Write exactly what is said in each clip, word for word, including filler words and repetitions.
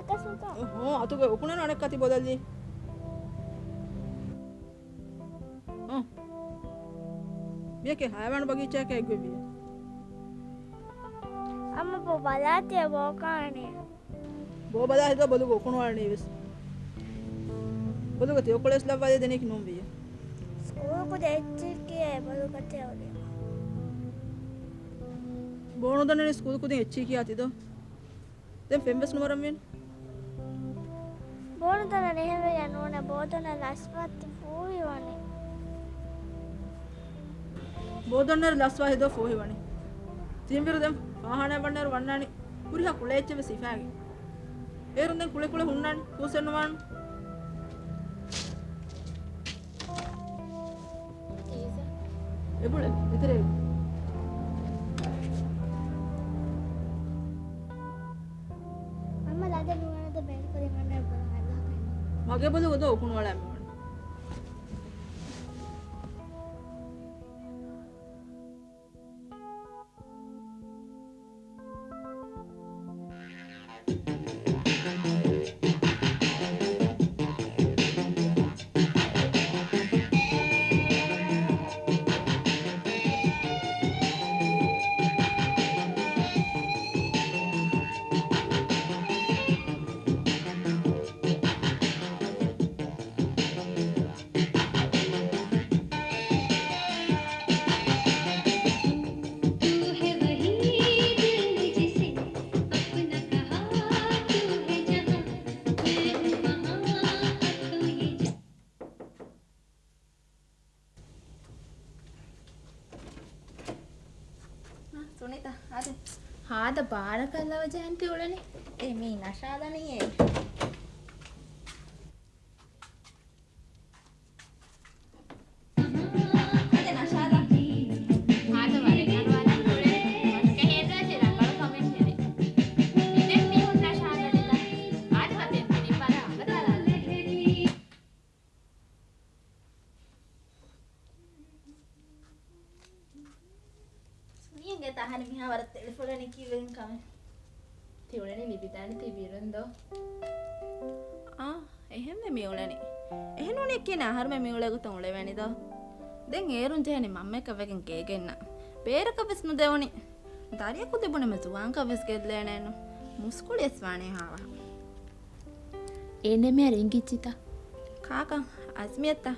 ކަސުންތޯ؟ އޮ، ހޯ، އަތުގެ އުކުނަން އަނެއްކާ ތި ބޮލަށްލީ. އޮ. މިޔަކީ ހަޔަވާން ބަގީޗާއަކަށް އެއްގޮތްވިޔަ. އަމަ ބޯ ބަލާތިޔަ ބޯކާނެ. ބޯ ބަލާ ހެދޯ ބޮލުގަ އުކުނުވާނީ ވެސް. ބޮލުގަ ތި އުކުޅެސް ލައްވާލި ދެނީކި ނޫންވިޔަ. ސްކޫލް ކުދި އެއްޗެއް ކިޔޭ ބޮލުގަ ތެއޮލި. ބޯ ނުދަންނަނީ ސްކޫލް ކުދިން އެއްޗި ކިޔާ ތިދޯ. ދެން ފެން ވެސް ނުވަރަންވީނު. ބޯނުދަންނަ ނެހެވެގެން ނޫނެ ބޯދޮންނަ ލަސްވާތި ފޫހިވަނީ. ބޯދޮންނަރ ލަސްވާ ހެދޯ ފޫހިވަނީ. ތިންވިރު ދެން ފާހާނާ ބަންނަރު ވަންނާނީ ހުރިހާ ކުޅޭ އެއްޗެއް ވެސް ހިފާގެން. އޭރުން ދެން ކުޅެ ކުޅެ ހުންނާނީ ކޫސެއް ނުވާނު. އެބުޅެ އެތެރޭ. މަންމަ ލަދެއް ނުވާނެތަ ބޭނުންކޮށްލީ މަންނަ ބުރަ ހައްލާކަށް. މަގޭ ބޮލު އުދޯ ކުނުވަޅާ މިވަނީ. ސުނީތާ، އާދެ. ހާދަ ބާރަކަށް ލަވަޖަހަން ތި އުޅެނީ. އޭ މީ ނަޝާދަނީ އޭ. އަދި ނަޝާދާ. ހާދަ ވަރަށް ގަނޑުވަރަށް އުޅެނީ. މަސްކަހޭން ރާޖެ ރަނގަޅު ކަމެއް ހެރެ. ދެން މީހުން ނަޝާދަނިތަ. އާދެ މަތިން ތިނި ބަރަށް އަނގަތާލާލަ. ސުނިޔަގެ ތަހަނި މިހާ ވަރަށް ތެޅިފުޅެނީ ކީއްވެގެން ކަމެއް؟ ތި އުޅެނީ ލިބިދާނެ ތި ބިރުން ދޯ؟ އާ، އެހެންވެ މި އުޅެނީ. އެހެން ނޫނީ ކިޔަނީ އަހަރުމެން މި އުޅޭ ގޮތުން އުޅެވޭނީ ދޯ؟ ދެން އޭރުން ޖެހެނީ މަންމައަކަށް ވެގެން ގޭގަ އިންނަން. ބޭރަކަށް ވެސް ނުދެވުނީ. ދަރިއަކު ލިބުނީމަ ޒުވާންކަން ވެސް ގެއްލޭނެއެއްނު. މުސްކުޅި ވެސް ވާނީ ހާވަހަށް. އޭނަ މިހާރު އިނގިއްޖިތަ؟ ކާކަށް؟ އަޒްމިއަށްތަ؟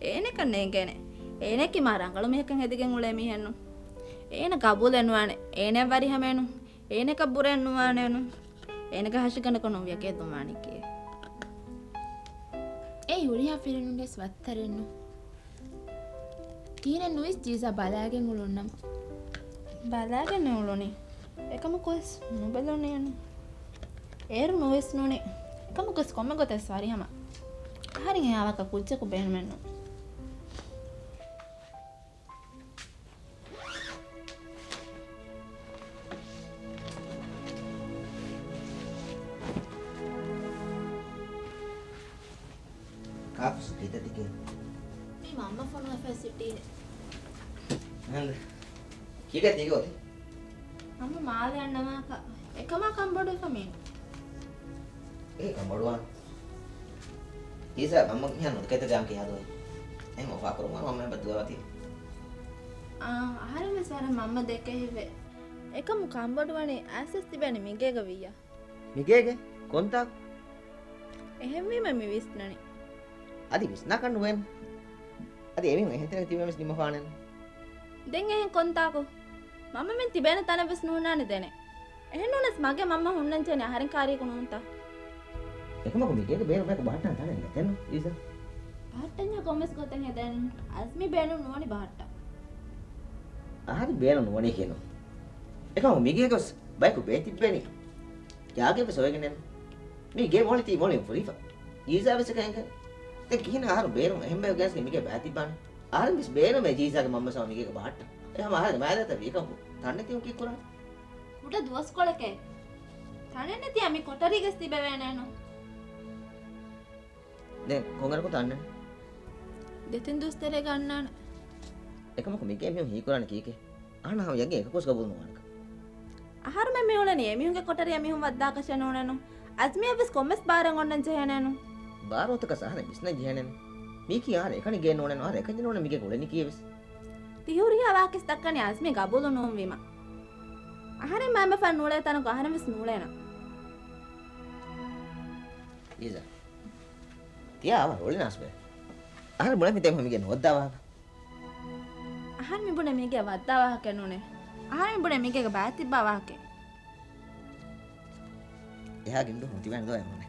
އޭނަކަށް ނޭނގޭނެ. އޭނައަކީ މާ ރަނގަޅު މީހަކަށް ހެދިގެން އުޅޭ މީހެއްނު. އޭނަ ގަބޫލެއް ނުވާނެ. އޭނައަށް ވަރިހަމައެއްނު. އޭނަކަށް ބުރައެއް ނުވާނެއެއްނު. އޭނަގެ ހަށިގަނޑަކު ނުވިޔަ ގެއްލުމާނީ ކީއް؟ އެއީ ހުރިހާ ފިރިނުންގެ ވައްތަރެއްނު. ކިހިނެއް ނުވިސް ޖީޒާ ބަލާގެން އުޅުންނަމަ. ބަލާގެން އުޅުނީ. އެކަމަކުވެސް ނުބެލުނީނު. އޭރު ނުވިސްނުނީ. އެކަމަކުވެސް ކޮންމެ ގޮތެއް ވަރިހަމަ. އަހަރެން އެ ހާވަކަށް ކުއްޖަކު ބޭނުމެއްނު. ކާކު ސުކީތަ ތިކެ؟ މީ މަންމަ ފޮނުވެފައި ސިޓީނެ. އަހަން. ކީކޭ ތިގެ އޮތީ؟ މަންމަ މާލެ އަންނަވާކަށް. އެކަމާ ކަންބޮޑުވެފަ މީނު. އޭ ކަންބޮޑުވާން. އީސާ މަންމަ މިހާ ނުދެކެތަ ޖާމް ކިހާދޯ؟ އެހެން އޮފާ ކުރުމާ މަންމަ އެބަ ދުވާތީ. އާ، އަހަރެން ވެސް ވަރަށް މަންމަ ދެކެ ހިތްވޭ. އެކަމު ކަންބޮޑުވަނީ އައިސްވެސް ތިބޭނެ މިގޭގަ ވިއްޔާ. މިގޭގެ ކޮންތާކު؟ އެހެންވީމަ މި ވިސްނަނީ. އަދި ވިސްނާކަށް ނުވޭނެ. އަދި އެމީހުން އެހެން ތެރެ ތިބެމެސް ނިމަފާނެން. ދެން އެހެން ކޮންތާކު؟ މަންމަމެން ތިބޭނެ ތަނެއް ވެސް ނުހުންނާނެ ދެނެ. އެހެން ނޫނަސް މަގޭ މަންމަ ހުންނަންޖެހެނީ އަހަރެން ކާރިއަކު ނޫންތަ؟ އެކަމަކު މިގޭގެ ބޭރު ބަޔަކު ބަހައްޓަން ތަނެއް ނެތެއްނު، އީސާ. ބަހައްޓަންޏާ ކޮންމެސް ގޮތެއް ހެދޭނު. އަޒްމީ ބޭނުން ނުވަނީ ބަހައްޓަން. އަހަރެން ބޭނުން ނުވަނީކީނު. އެކަމަކު މިގޭގަ ވެސް ބަޔަކު ބޭން ތިއްބޭނީ. ޖާގައެއް ވެސް އޮވެގެންނެއްނު. މި ގޭ މޮޅި ތީ މޮޅި ފުރިފަ. ޖީސާ ވެސް އެކަ އެނގޭ. ދެން ކިހިނެއް އަހަރު ބޭރުން އެހެން ބަޔަކު ގެނެސްގެން މިގޭ ބައި ތިއްބާނެ؟ އަހަރެން ވެސް ބޭނުމޭ ޖީސާގެ މަންމަ ސަމަ މިގޭގަ ބަހައްޓަން. އެ ހަމަ އަހަރެން މާލޭތަ ވީ އެކަމަކު ތަނެއް ނެތިއުން ކީއްކުރަން؟ ކުޑަ ދުވަސްކޮޅެކޭ. ތަނެއް ނެތިއްޔާ މި ކޮޓަރީގަސް ތިބެވޭނެއްނު. ދެން ކޮންއިރަކު ތަނެއް؟ ދެތިން ދުވަސް ތެރޭގަ އަންނާނެ. އެކަމަކު މިގޭ މީހުން ހީކުރާނެ ކީކޭ؟ އަހަންނަށް ހަމަ ޔަގީން އެކަކުވެސް ގަބޫލު ނުވާނެކަން. އަހަރުމެން މި އުޅެނީ އެމީހުންގެ ކޮޓަރިއަށް މީހުން ވައްދާކަށެއް ނޫނެއްނު. އަޒްމީއަށްވެސް ކޮންމެސް ބާރެއް އޮންނަން ޖެހޭނެއްނު. ބާރު އޮތަކަށް އަހަރެން ވިސްނަން ޖެހޭނެއްނު. މީކީ އަހަރެން އެކަނި ގެއެއް ނޫނެއްނު، އަހަރެން އެކަންޏެއް ނޫނެއް މީގެ އުޅެނީ ކީއެވެސް. ތި ހުރިހާ ވާހަކަސް ދައްކަނީ އަޒްމީ ގަބޫލު ނޫންވީމަ. އަހަރެން މައިންބަފައިން ނޫޅޭ ތަނަކު އަހަރެން ވެސް ނޫޅޭނަ. އީޒާ. ތިޔާ އަވަހަށް އުޅެނާސްބެ. އަހަރެން ބުނެފި ތެމް ހަމިގެ ނުވައްދާ ވާހަކަ. އަހަރެން މި ބުނެ މީގެ ވައްދާ ވާހަކަ ނޫނޭ. އަހަރެން މި ބުނެ މީގޭގަ ބައި ތިއްބާ ވާހަކަ. އެހާ ގިންދު ހުން ތިބޭނެ ދޯ އެމުނެ.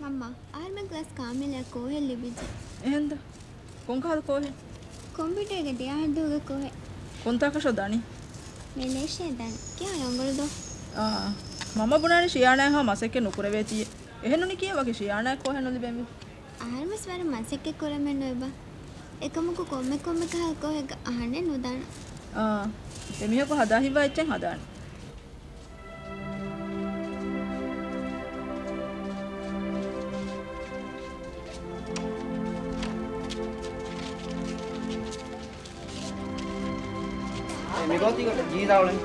މަންމާ، އަހަރުމެން ކްލާސް ކާމިލަށް ކޯހެއް ލިބިއްޖެ. އެހެންދަ؟ ކޮންކަހަލަ ކޯހެއް؟ ކޮމްޕިއުޓަރގެ ދެއަހަރު ދުވަހުގެ ކޯހެއް. ކޮންތާކަށޯ ދަނީ؟ މެލޭޝިޔާ ދަނީ. ކިހާ ރަނގަޅުދޯ؟ އާ، މަންމަ ބުނާނީ ޝިޔާނާއާ މަސައްކަތް ނުކުރެވޭތީ. އެހެންނޫނީ ކިޔޭ ވަކި ޝިޔާނާއަށް ކޯހެއް ނުލިބެންވީ. އަހަރުވެސް ވަރަށް މަސައްކަތް ކުރަމެއް ނުވޭބާ. އެކަމަކު ކޮންމެ ކޮންމެ ކަހަލަ ކޯހެއްގަ އަހަންނެއް ނުދާނަ. އާ، އެމީހަކު ހަދާ ހިތްވާ އެއްޗެއް ހަދާނެ. މިގޯތީގަ ޖީދާ އުޅެނީ.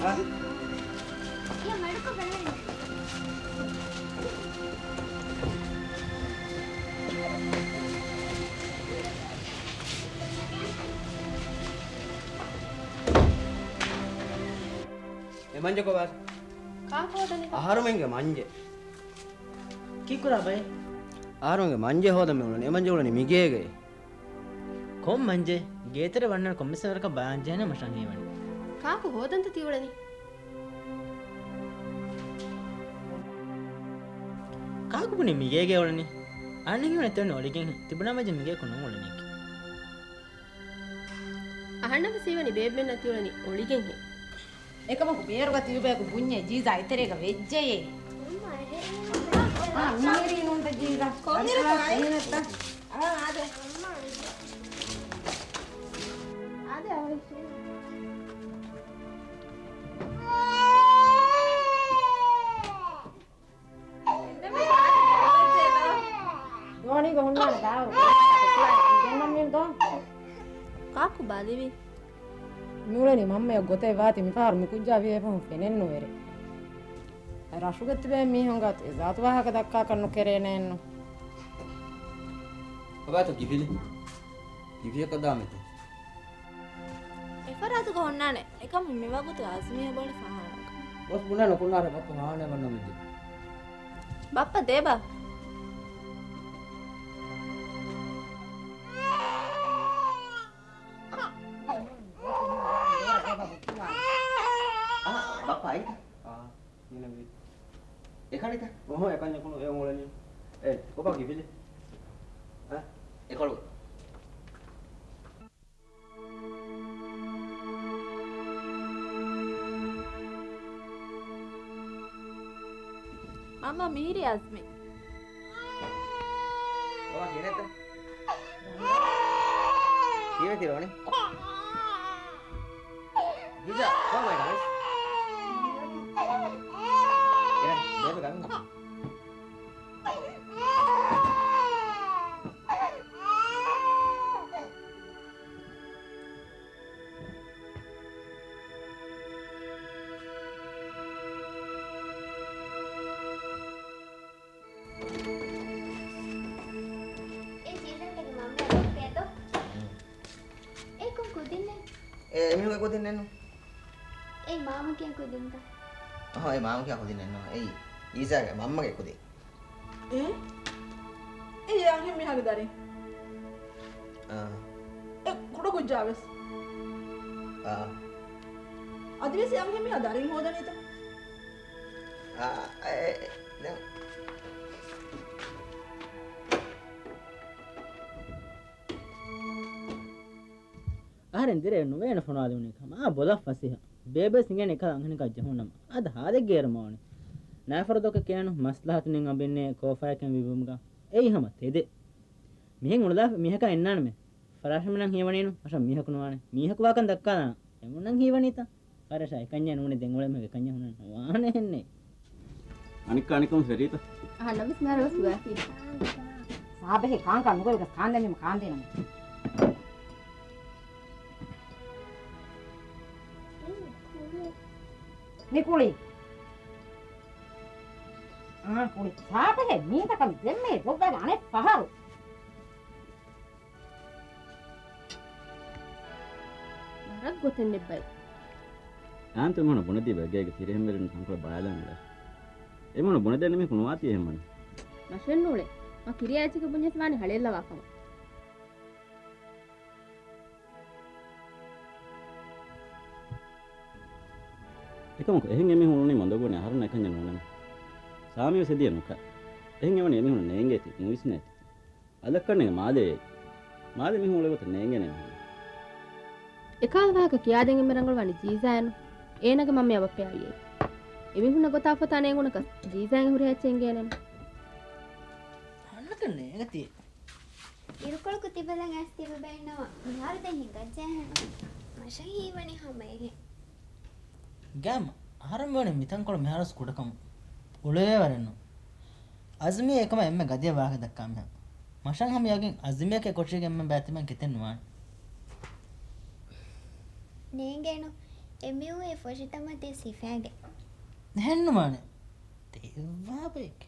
އާ. އެ މަންޖެ ކޮބާ؟ ކާކު ހޯދަނީ؟ އަހަރުމެންގެ މަންޖެ. ކީއްކުރާ ބައެއް؟ އަހަރުމެންގެ މަންޖެ ހޯދަން މި އުޅެނީ. އެ މަންޖެ އުޅެނީ މިގޭގައި. ކޮން މަންޖެ؟ ގޭތެރެ ވަންނަން ކޮންމެސް ވަރަކަށް ބަލާން ޖެހޭނެ މަށަށް ހީވަނީ. ކާކު ހޯދަންތަ ތި އުޅެނީ؟ ކާކު ބުނީ މިގޭގައި އުޅެނީ. އަހަންނަށް ހީވަނީ ތި އުޅެނީ އޮޅިގެންހެން. ތި ބުނާ މަންޖެ މިގޭކު ނޫން އުޅެނީކީ. އަހަންނަށް ވެސް ހީވަނީ ބޭބެއްނަށް ތި އުޅެނީ އޮޅިގެންހެން. އެކަމަކު ބޭރުގަ ތިބޭކު ބުންޏޭ ޖީޒާ އެތެރޭގަ ވެއްޖެޔޭ. އާ، މިހިރީ ނޫންތަ ޖީޒާ؟ ކޮންއިރަކު އާ، އާދެ. އާދެ، އާދެ. ދޯނީގަ ހުންނާނެ ދާއިރު. ދެންނަމީން ދޯ. ކާކު ބަލިވީ. މިއުޅެނީ މަންމަޔަށް ގޮތެއް ވާތީ މިފަހަރު މި ކުއްޖާ ވީ އެފަހުން ފެނެއްނުވެރޭ. ރަށުގަ ތިބޭ މީހުން ގާތު އެ ޒާތު ވާހަކަ ދައްކާކަށް ނުކެރޭނެއެއްނު. ބަބާތޯ ކިފިލި؟ ކިފިއަކަށް ދާމެތި. އެފަރާތުގަ ހުންނާނެ. އެކަމު މިވަގުތު އަޒްމީ އެބައޮތް ފަހާނަކަށް. ގޮސް ބުނާނެ ކުންނާރެ ބައްޕަ ފަހާނެ ވަންނަމެއްޖެ. ބައްޕަ ދޭބަ. އާ، ބައްޕަ އައިތަ؟ އާ. ގިނަ ވީ. އެކަނިތަ؟ އޮހޮ، އެކަންޏަކުނު އެ އުޅެނީ. އޭ، ކޮބާ ކިފިލި؟ އަ؟ އެކޮޅު. މަންމަ މިހިރީ އަޒްމީ. ކޮބާ ކިހިނެއްތަ؟ ކީއްވެ ތިރޯނި؟ ހިޖާ، ކޮން ވައިގަވެސް؟ އޭ، ބޭބެ ގަމި. އޭ ޖީލަންޓަކީ މަންމަ ބައްޕައޭތޯ؟ އޭ ކޮން ކުދިންނެއް؟ އޭ އެމީހުންގެ ކުދިންނެއްނު. އޭ މާމަ ކިޔާ ކުދިންތަ؟ އަހަ، އޭ މާމަ ކިޔާ ކުދިންނެއްނު. އެއީ އީޒާގެ މަންމަގެ ކުދިން. އޭ؟ އެއީ އަންހެން މީހާގެ ދަރިން. އާ. އެ ކުޑަ ކުއްޖާވެސް. އާ. އަދިވެސް އެ އަންހެން މީހާ ދަރިން ހޯދަނީތަ؟ އާ، އެ، އެ، އަހަރެން ދިރޭ ނުވޭނެ ފޮނުވާލެވުނީ ކަމަށް. އާ ބޮލަށް ފަސޭހަ. ބޭބެސް އިނގޭނެ އެކަލަ އަންހެނަކަށް ޖެހުނަމަ. އަދަ ހާދައިގެ އޭރު މަ ވަނީ. ނާފަރުދޮކަށް ކިޔާނު މަސްލަހަތު ނިން އަނބިންނޭ ކޯފާއެކެން ވިއްވުމުގަ. އެއީ ހަމަ ތެދެއް. މިހެން އުޅުލާފަ މީހަކާ އިންނާނަމޭ. ފަރާޝަމެންނަށް ހީވަނީނު އަށަށް މީހަކު ނުވާނެ. މީހަކު ވާކަން ދައްކާލާނަ. އެމުންނަށް ހީވަނީތަ؟ ފަރާޝާ އެކަންޏެއް ނޫނީ ދެން އުޅޭ މީހަކު އެކަންޏެއް ހުންނަން ނުވާނެ ހެންނޭ. އަނެއްކާ އަނެއްކަމަށް ފެށީތަ؟ އަހަންނަށް ވެސް މިހާރު ވެސް ގޮވައިފި. ސާބެހޭ ކާންކާ ނުގޮވޭ ގަސް ކާންދޭން ނިމު ކާންދޭނަމޭ. ނިކުޅި. އާ، ކުޅި. ސާބެހޭ މީތަކަން ދެންމެ ދޮއްވައިގެ އަނެއް ފަހަރު. ވަރަށް ގޮތެއް ނެއްބައި. އާންތު އެމީހުނަށް ބުނެދީބަ އެގޭގެ ފިރިހެންވެރިން ތަންކޮޅެއް ބަލާލަން އުޅޭ. އެމީހުނަށް ބުނެދޭނެ މީހަކު ނުވާތީ އެހެންވަނީ. މަށެއް ނޫޅޭ. މަ ކިރިޔާ އެއްޗެކޭ ބުންޏަސް ވާނީ ހަޅޭއްލަވާ ކަމަށް. އެކަމަކު އެހެން އެމީހުން އުޅުނީ މަންދަގުވަނީ އަހަރުންނަށް އެކަންޏެއް ނޫނަމޭ. ސާމީ ވެސް ހެދިޔަ ނުކާ. އެހެން އެވަނީ އެމީހުން ނޭނގޭތީ، ނުވިސްނޭތީ. އަލަށް ކަންނޭނގެ މާލެ އެއީ. މާލެ މީހުން އުޅޭ ގޮތަށް ނޭނގޭނެ އެމީހުން. އެކަހަލަ ވާހަކަ ކިޔާދޭން އެންމެ ރަނގަޅުވަނީ ޖީޒާއެއްނު. އޭނާގެ މަންމަޔާ ބައްޕަޔާ އިއްޔެ. އެމީހުންނަށް ގޮތާ ފޮތާ ނޭނގުނަކަސް ޖީޒާއިން ހުރިހާ އެއްޗެއް އެނގޭނެނު. ހަންނަކަށް ނޭނގޭތީ. އިރުކޮޅަކު ތިބަލަން އައިސް ތިބެބައެއްނަމަ، މިހާރު ދެން ހިނގައްޖެ އެހެން. މަށަށް ހީވަނީ ހަމަ އެހެން. ގާމް، އަހަރެން ވަނީ މިތަންކޮޅު މިހާރުވެސް ކުޑަކަމު. އުޅޭވަރެއްނު. އަޒްމީ އެކަމަށް އެންމެ ގަދަޔަށް ވާހަކަ ދައްކާ މީހާ. މަށަށް ހަމަ ޔަގީން އަޒްމީއަކީ ކޮޓަރީގަ އެންމެން ބައިތިބެން ކެތެއް ނުވާނެ. ނޭނގޭނު. އެމީހުން އެ ފޮށިތަމަ ތި ސިފައިގެ. އެހެންނުވާނެ. ތިއްވާ ބައެކޭ.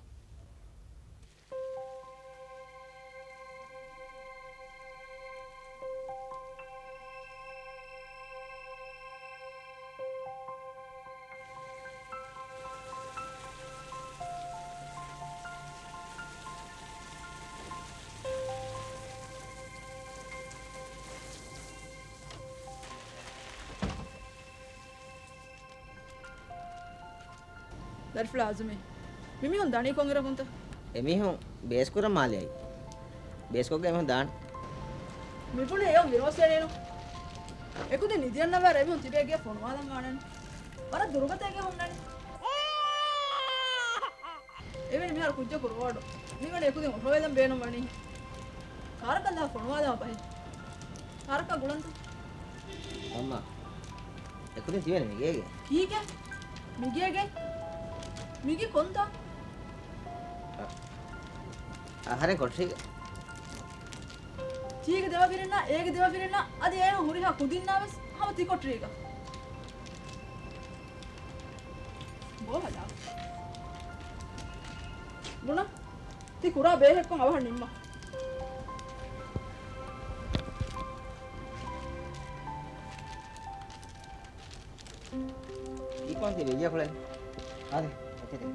ދަރިފުޅާ އަޒުމީ، މިމީހުން ދަނީ ކޮންއިރަކުންތަ؟ އެމީހުން ބޭސްކުރަން މާލެއައީ. ބޭސްކޮށްގެ އެމީހުން ދާން. މިފުޅީ އެޔޮން ވިރޯސްވޭނެއެއްނު. އެކުދިން ނިދިއަންނަވާ އެމީހުން ތިބޭ ގެޔަށް ފޮނުވާލަން ވާނެން. ވަރަށް ދުރުގަތޭ ގެ ހުންނަނީ. އެވެނި މިހާރު ކުއްޖަކު ރޯޑު. މިވަނީ އެކުދިން އޮށޯވެލަން ބޭނުން ވަނީ. ކާރަކަށް ލާ ފޮނުވާލާ ބަހެއް. ކާރަކަށް ގުޅަންތަ؟ އައްމާ. އެކުދިން ތިވެނީ މިގޭގެ. ކީކޭ؟ މިގޭގެ؟ މިގެ ކޮންތާ؟ އަ-، އަހަރެން ކޮޓަރީގަ. ތީގެ ދެމަފިރިންނާ، އޭގެ ދެމަފިރިންނާ، އަދި އޭނަ ހުރިހާ ކުދިންނާ ވެސް ހަމަ ތި ކޮޓަރީގަ. ބޯ ހަދާ. ބުނަ، ތި ކުރާ ބޭހެއްކޮން އަވަހަށް ނިންމަ. ކީކޮން ތި ވެއްޔަ ކުޅެން؟ އާދެ، އޮތެދެ.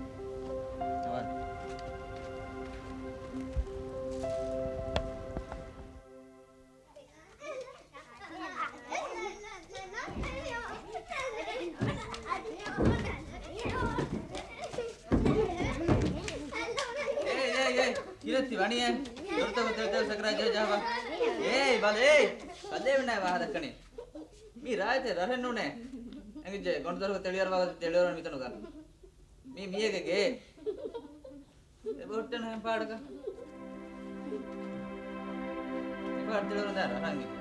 އަވާ. އޭ، އޭ، އޭ، ކިހިނެއް ތި ވަނީއޭ؟ ދޮރުތަކު ތެޅި ތެޅި ސަކަރާތް ޖެހި ޖަހަބަ. އޭ، ބަލަ، އޭ، ކަލޭމެންނާ ވާހަކަ ދައްކަނީ. މީ ރާއްޖެ ރަށެއް ނޫނޭ. އެނގިއްޖެ، ގޮނޑުދޮރު ތެޅިއަރުވާ ތެޅިއަރުވާ މިތަނުގަ. މީ މީހެއްގެ ގެ. އެބަހުއްޓަން ހެން ފާޑަކަށް. އެފާޑް ތެޅިއަރުވާ ރަށަށް އެނގިއްޖެ.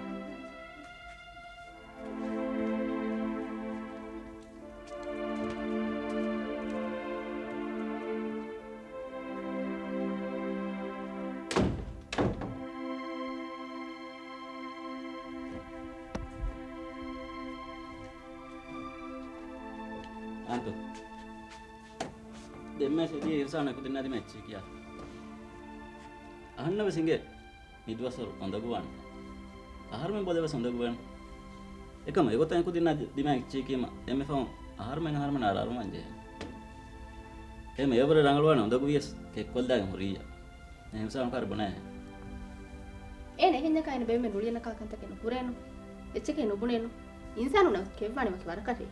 އާންތު. ދެންމެ ސެދި އިންސާނަކު ދިންނާ ދިމަ އެއްޗެއް ކިޔާ. އަހަންނަށް ވެސް އިނގޭ. މިދުވަސްވަރު އުނދަގޫވާނެ. އަހަރުމެން ބޮލެ ވެސް އުނދަގޫވޭނެ. އެކަމަ އެގޮތަށް އެކުދިންނާ ދި-، ދިމާ އެއްޗެއް ކީމަ އެންމެ ފަހުން އަހަރުމެން އަހަރުމެން އަރާރުމަން ޖެހޭ. އެހެން އެވަރަށް ރަނގަޅުވާނެ އުނދަގޫވިޔަސް ކެއްކޮށްލާގެން ހުރިއްޔާ. އެހެން ހިސާބުން ކާރި ބުނާހެން. އޭނަ އެހެން ދެކާ އޭނަ ބޭބެ ރުޅިއަންނަ ކަހަލަ ކަންތަކެއް ނުކުރޭނު. އެއްޗެކޭ ނުބުނޭނު. އިންސާނުންނަށް ކެއްވާނެ ވަކި ވަރަކަށޭ.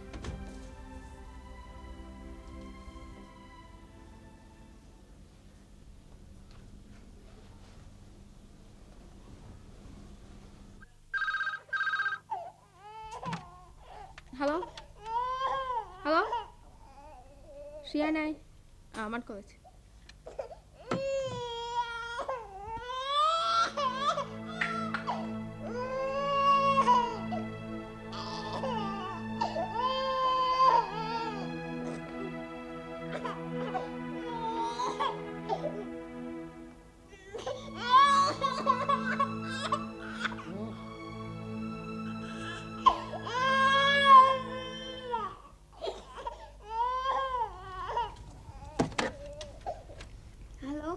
ހަލޯ؟ ހަލޯ؟ ޝިޔާނާއި؟ އާ، މަޑުކޮށްލައްޗޭ. ހަލޯ.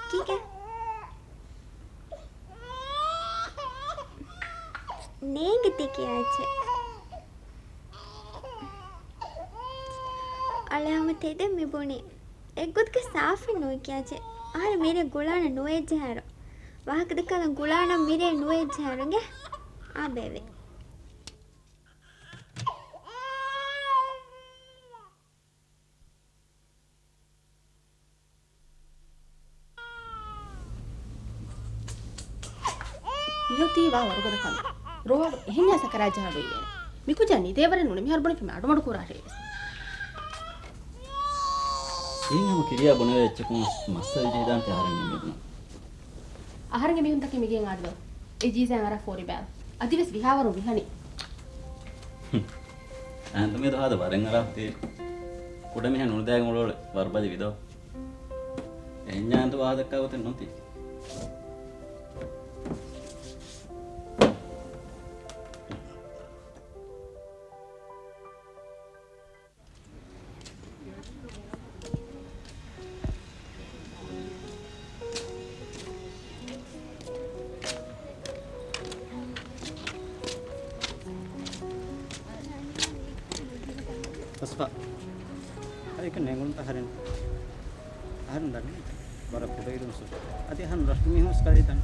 ކީކޭ؟ ނޭނގެ ތި ކިޔާ އެއްޗެއް. އަޅެ ހަމަ ތެދެއް މި ބުނީ. އެއްގޮތަކަށް ސާފެއް ނުވި ކިޔާ އެއްޗެއް. އަހަރެން މިރޭ ގުޅާނަ ނުވެއްޖެ ހާރު. ވާހަކަ ދައްކާލަން ގުޅާނަ މިރޭ ނުވެއްޖެ ހާރު އިނގޭ. އާ ބޭބެ. މިއޮތީ ވާ ވަރުގަދަ ކަމެއް. ރޯހަކު އެހެންޏާ ސަކަރާތް ޖަހާ ގޮތްވޭނެ. މިކުއްޖާ ނިދޭވަރެއް ނޫނޭ މިހާރު ބުނެފީމެ އަޑުމަޑު ކުރާށޭ ވެސް. އެހެން ހަމަ ކިރިޔާ ބުނެވޭ އެއްޗަކުން މައްސަލަ ޖެހިދާނެތީ އަހަރެން މި ބުނަން. އަހަރެންގެ މީހުންތަކެއް މިގެއިން އާދެބަ. އެ ޖީޒާއަށް އަރާ ފޯރިބާ. އަދިވެސް ވިހާވަރު ވިހަނި. އަހަންތަ މިއަދު ހާދަ ވަރެއް އަރާފަ ތި ކުޑަމީހާ ނުނިދާގެން އުޅުއަޅު ވަރުބަލި ވިދޯ. އެހެންޏާ އަހަންތަ ވާހަކަ ދައްކާ ގޮތެއް ނޫންތީ. ފަސްފާ. އަދި އެކަން ނޭނގުނުތަ އަހަރެން؟ އަހަރެން ދަނީ ވަރަށް ކުޑައިރުން ސު. އަދި އަހަރެން ރަށު މީހުން ސްކަލީ ދަނީ.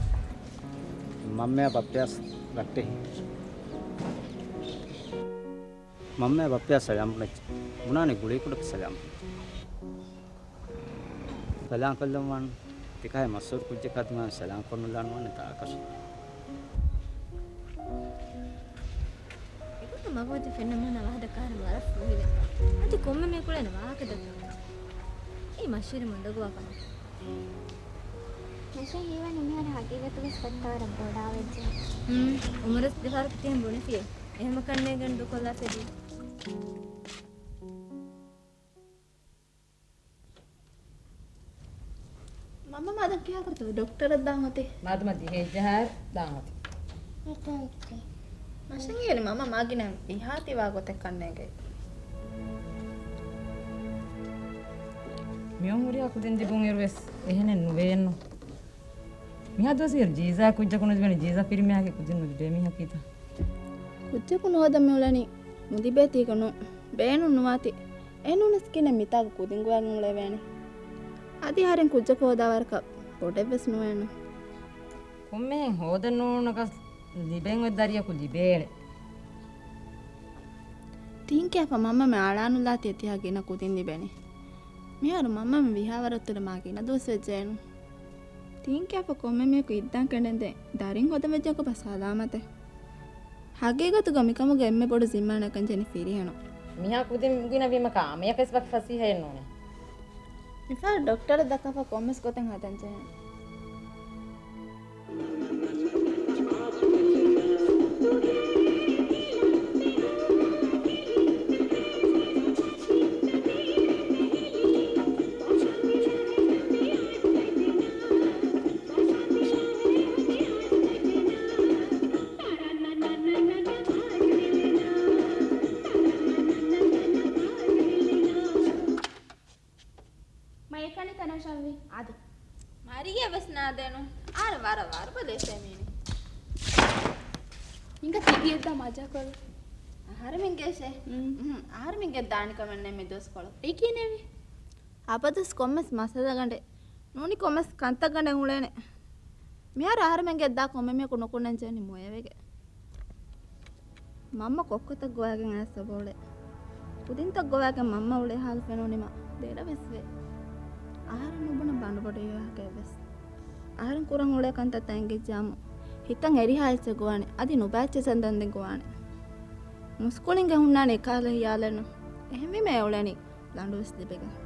މަންމަޔާ ބައްޕަޔާ ރައްޓެހި. މަންމަޔާ ބައްޕަޔާ ސަލާމް ބުނެއްޗެ. ބުނާނެ ގުޅީ ކުޑަކޮށް ސަލާމް. ސަލާމް ކޮށްލަން ވާން. ތިކާއެއް މަސްހޫރު ކުއްޖަކާ ދިމާވެ ސަލާމް ކޮށްނުލާން ވާނެ ތާކަށް. އެގޮތަށް މަގުމަތި ފެންނަމުން ވާހަކަ ދައްކާ އަހަރެން ވަރަށް ފޫހިވޭ. އަދި ކޮންމެ މީހަކު އުޅޭނެ ވާހަކަ ދައްކަން. އެއީ މަށީރި މަދަގުވާ ކަމެއް. މަށީ ހީވަނީ މިހާރު ހަގީގަތުގަސް ފައްތާ ވަރަށް ބޮޑާވެއްޖެ. ހުން، އުމަރަސް ދެފަހަރަކު ތިހެން ބުނެފިއޭ. އެހެމަ ކަންނޭނގެން ދޫކޮށްލާފަ ދީ. މަންމަ މާދަން ކިހާކުރަތަ ޑޮކްޓަރަށް ދާން އޮތީ؟ މާދަމާ ދިހައެއްޖަހާއިރު ދާން އޮތީ. މަށަނގި ވަނީ މަންމަ މާގިނަ ވިހާތި ވާ ގޮތެއް ކަންނޭނގެ. މިއޮން ހުރިހާ ކުދިން ލިބުން އިރުވެސް އެހެނެއް ނުވޭނު. މިހާ ދުވަސް އިރު ޖީޒާ ކުއްޖަކު ނުލިބެނީ ޖީޒާ ފިރިމީހާގެ ކުދިން ނުލިބޭ މީހަކީތަ؟ ކުއްޖަކު ނުހޯދަން މިއުޅެނީ ނުލިބޭތީގަ ނޫން. ބޭނުން ނުވާތީ. އެހެންނޫނަސް ކިހިނެއް މިތާގަ ކުދިން ގޮވައިގެން އުޅެވޭނެ. އަދި އަހަރެން ކުއްޖަކު ހޯދާ ވަރަކަށް ބޮޑެއްވެސް ނުވޭނު. ކޮންމެހެން ހޯދަން ނޫނުނަކަސް ލިބެން އޮތް ދަރިޔަކު ލިބޭނެ. ތިހެން ކިޔާފަ މަންމަމެ އަޅާނުލާތީ އެތިހާ ގިނަ ކުދިން ލިބެނީ. މިހާރު މަންމަމެ ވިހާވަރަށް ތުރެ މާ ގިނަ ދުވަސް ވެއްޖެއެނު. ތިހެން ކިޔާފަ ކޮންމެ މީހަކު އިއްދާން ކެނޑެންދެން ދަރިން ހޯދަން ވެއްޖެއަކަށް ބަސް ހަލާމަތެއް. ހަގީގަތުގަ މިކަމުގެ އެންމެ ބޮޑު ޒިންމާ ނެގަން ޖެހެނީ ފިރިހެނުން. މިހާ ކުދިން ގިނަވީމަކާ އާންމުއަކަށް ވެސް ވަކި ފަސޭހައެއް ނޫނޭ. މިފަހަރު ޑޮކްޓަރަށް ދައްކާފަ ކޮންމެސް ގޮތެއް ހަދަން ޖެހޭނެ. މައެކަނި ތަނަށް ޝައްވި އާދެ. މަރިޔަ ވެސް ނާދޭނު. އާރެ ވަރަށް ވަރުބަލޭ ފެމީނި. ހިނގަ ތިގިއެއްދާ މަޖާކޮށް. އަހަރެމެން ގޭށޭ. އަހަރެމެން ގެއްދާނި ކަމެއް ނެއް މި ދުވަސްކޮޅު. އެކީ ނެވި. އަބަދުސް ކޮންމެސް މައްސަލަގަނޑެއް ނޫނީ ކޮންމެސް ކަންތައްގަނޑެއް އުޅޭނެ. މިހާރު އަހަރެމެން ގެއްދާ ކޮންމެ މީހަކު ނުކުންނަން ޖެހެނީ މޮޔަވެގެ. މަންމަ ކޮއްކޮތައް ގޮވާގެން އައިސް އޮބޯޅެ. ކުދިންތައް ގޮވާގެން މަންމަ އުޅޭ ހާލު ފެނުނީމަ ދެރަވެސް ވޭ. އަހަރެން ނުބުނަ ބަނޑުބޮޑު ވާހަކައެއް ވެސް. އަހަރެން ކުރަން އުޅޭ ކަންތައްތައް އެނގިއްޖާމު ހިތަށް އެރިހާ އެއްޗެއް ގޮވާނެ. އަދި ނުބައި އެއްޗެއް ސަނދަން ދެން ގޮވާނެ. މުސްކުޅިންގެ ހުންނާނެ އެކާލަ ހިޔާލެއްނު. އެހެންވީމަ އެ އުޅެނީ ލަނޑުވެސް ލިބެގެން.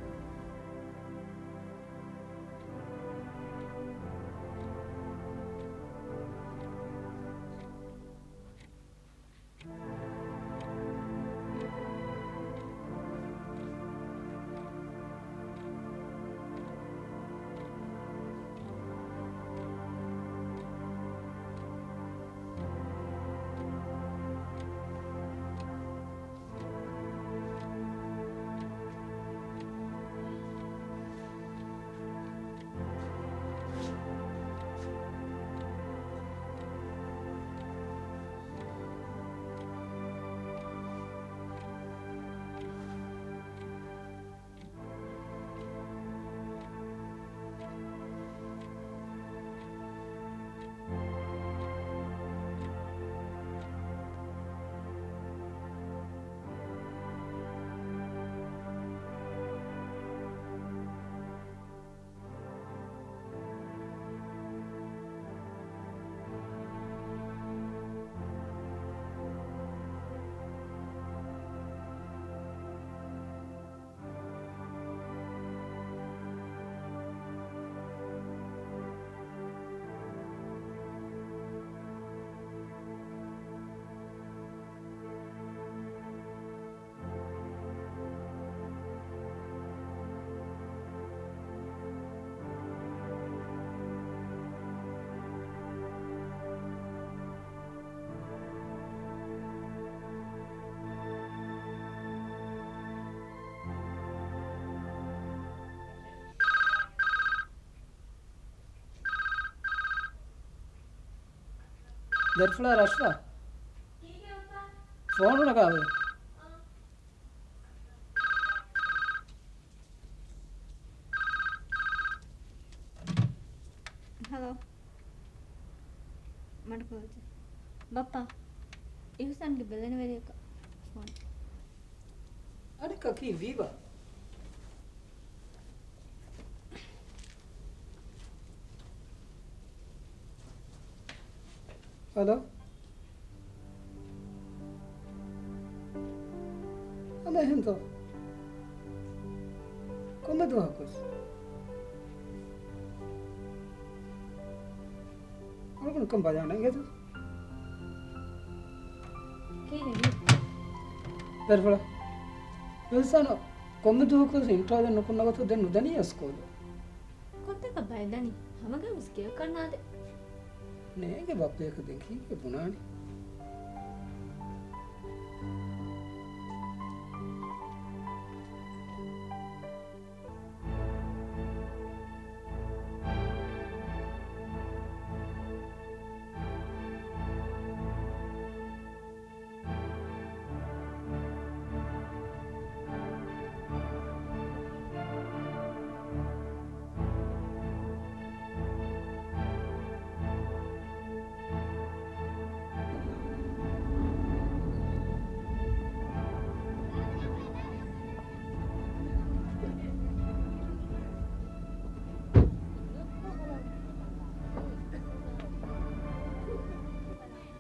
ދަރިފުޅާ ރަޝްފާ. ފޯނު ނަގާވޭ. ހަލޯ. މަޑުކޮށްލައްޗޭ. ބައްޕާ، އިހުސާންގެ ބެލެނިވެރިޔަކަށް ފޯން. އަނެއްކާ ކީއްވީބާ؟ ހަލޯ؟ އަދި އެހެންތޯ؟ ކޮންމެ ދުވަހަކުވެސް އަޅުގަނޑު ކަން ބަލާނެ އިނގޭތަ؟ ކީއްވެ؟ ދަރިފުޅާ، އިހުސާނު ކޮންމެ ދުވަހަކުވެސް އިންޓްރޯލެއް ނުކުންނަ ގޮތަށް ދެން ނުދަނީ ސްކޫލު. ކޮންތަކަށް ބައެއް ދަނީ؟ ހަމަގައިމުވެސް ގެޔަކަށް ނާދޭ. ނޭނގެ ބައްޕަޔަކަށް ދެން ކީކޭ ބުނާނީ؟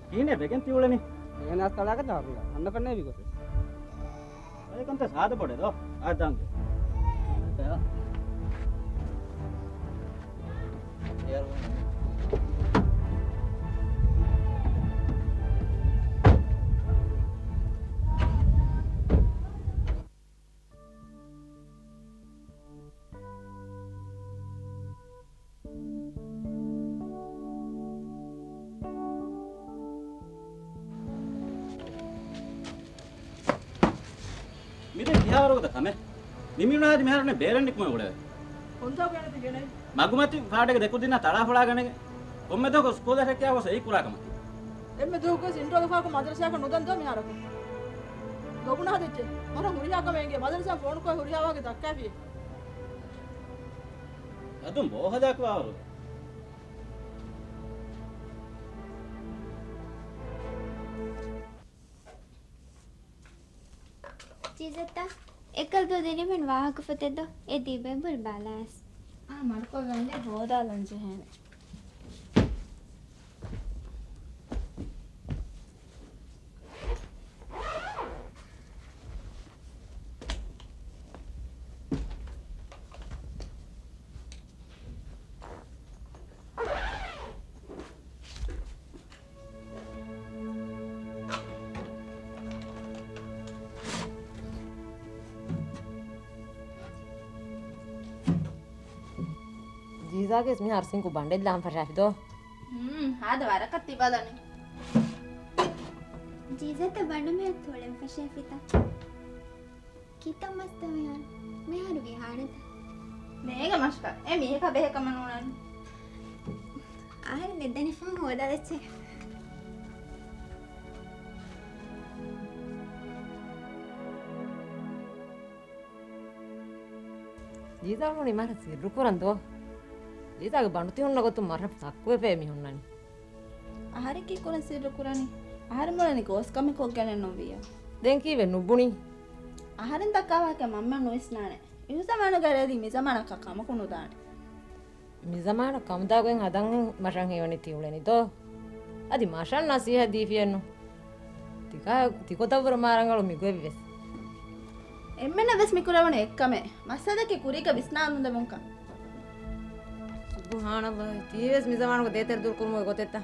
ކިހިނެއް ވެގެން ތިއުޅެނީ؟ އޭނާ އަސް ތަޅާގަތަ ހަރުން އަންނަ ފެންނަ ވި ގޮތެއް. އޭކަންތަ ސާދަ ބޮޑެއް ދޯ. އާދާން. މިދެން ކިހާވަރުގަދަ ކަމެއް؟ ނިމިއުނާ ހަދި މިހާރު ބޭރަށް ނިކުމެ އުޅެވޭ. ކޮންތާކު ގެނެތި ގެނެއް؟ މަގުމަތި ފާޑެއްގެ ދެކުދިންނާ ތަޅާފޮޅާ ގަނެގެން. ކޮންމެ ދުވަހަކު ސްކޫލަށް ރެކެޔާ ގޮސް އެއީ ކުރާ ކަމަކީ. އެންމެ ދުވަހަކުވެސް އިންޓްރޯގެފާކު މަދަރަސާއަކަށް ނުދަން ދޯ މިހާރަކު. ދޮގުން ހަދައްޗޭ. މަރަށް ހުރިހާ ކަމެއް އެނގޭ. މަދަރަސާ ފޯނުކޮށް ހުރިހާ ވާހަކަ ދައްކާފި. އަދުން ބޯހަލާކު ވާވަރު. ޖީޒައްތަ، އެކަލް ދޯ ދިނިމެން ވާހަކަ ފޮތެއް ދޯ؟ އެ ދީބެން ބުރި ބަލާސް. އާ، މަޑުކޮށްލަން ދޭ ހޯދާލަން ޖެހޭނެ. ޖީޒާގެ މިހާރު ސިންކު ބަނޑެއްލާން ފަށާފިތޯ؟ ހުން، ހާދަ ވަރަކަށް ތިބަލަނީ. ޖީޒަތަ ބަނޑު މެހެއް ތޮޅެން ފަށާފިތަ؟ ކިތައް މަސްތަ މިހާރު؟ މިހާރު ވިހާނެތަ؟ މޭގަ މަށަކަށް އެ މީހަކާ ބެހޭ ކަމެއް ނޫނާނެ. އަހަރެން ދެއްދަނިފަހުން ހޯދާލައްޗޭ. ޖީޒާ މުޅި މަރަށް ސިއްރު ކުރަން ދޯ. ޖީޒާގެ ބަނޑު ތި ހުންނަ ގޮތުން މަރަށް ސައްކުވެފައޭ މި ހުންނަނީ. އަހަރެން ކީއްކުރަން ސިއްރު ކުރަނީ؟ އަހަރެން ބުނަނީ ގޯސް ކަމެއް ކޮށްގެނެއް ނޫން ވިއްޔާ. ދެން ކީއްވެ ނުބުނީ؟ އަހަރެން ދައްކާ ވާހަކަ މަންމަ ނުވިސްނާނެ. އިހު ޒަމާނުގަ ރޭދީ މި ޒަމާނަކަށް ކަމަކު ނުދާނެ. މި ޒަމާނަށް ކަމުދާގޮތް ހަދަން މަށަށް ހީވަނީ ތި އުޅެނީ ދޯ؟ އަދި މަށަށް ނަސީހަތް ދީފިއެއްނު. ތިކާ، ތި ގޮތަށްވުރެ މާ ރަނގަޅު މިގޮތްވެސް. އެންމެނަށް ވެސް މި ކުރެވުނީ އެއްކަމެއް. މައްސަލަކީ ކުރީގަ ވިސްނާ ނުދެވުންކަން. ސުބުހާނައްލާހް، ތީވެސް މި ޒަމާނުގަ ދޭތެރެ ދުރުކުރުމުގެ ގޮތެއްތަ؟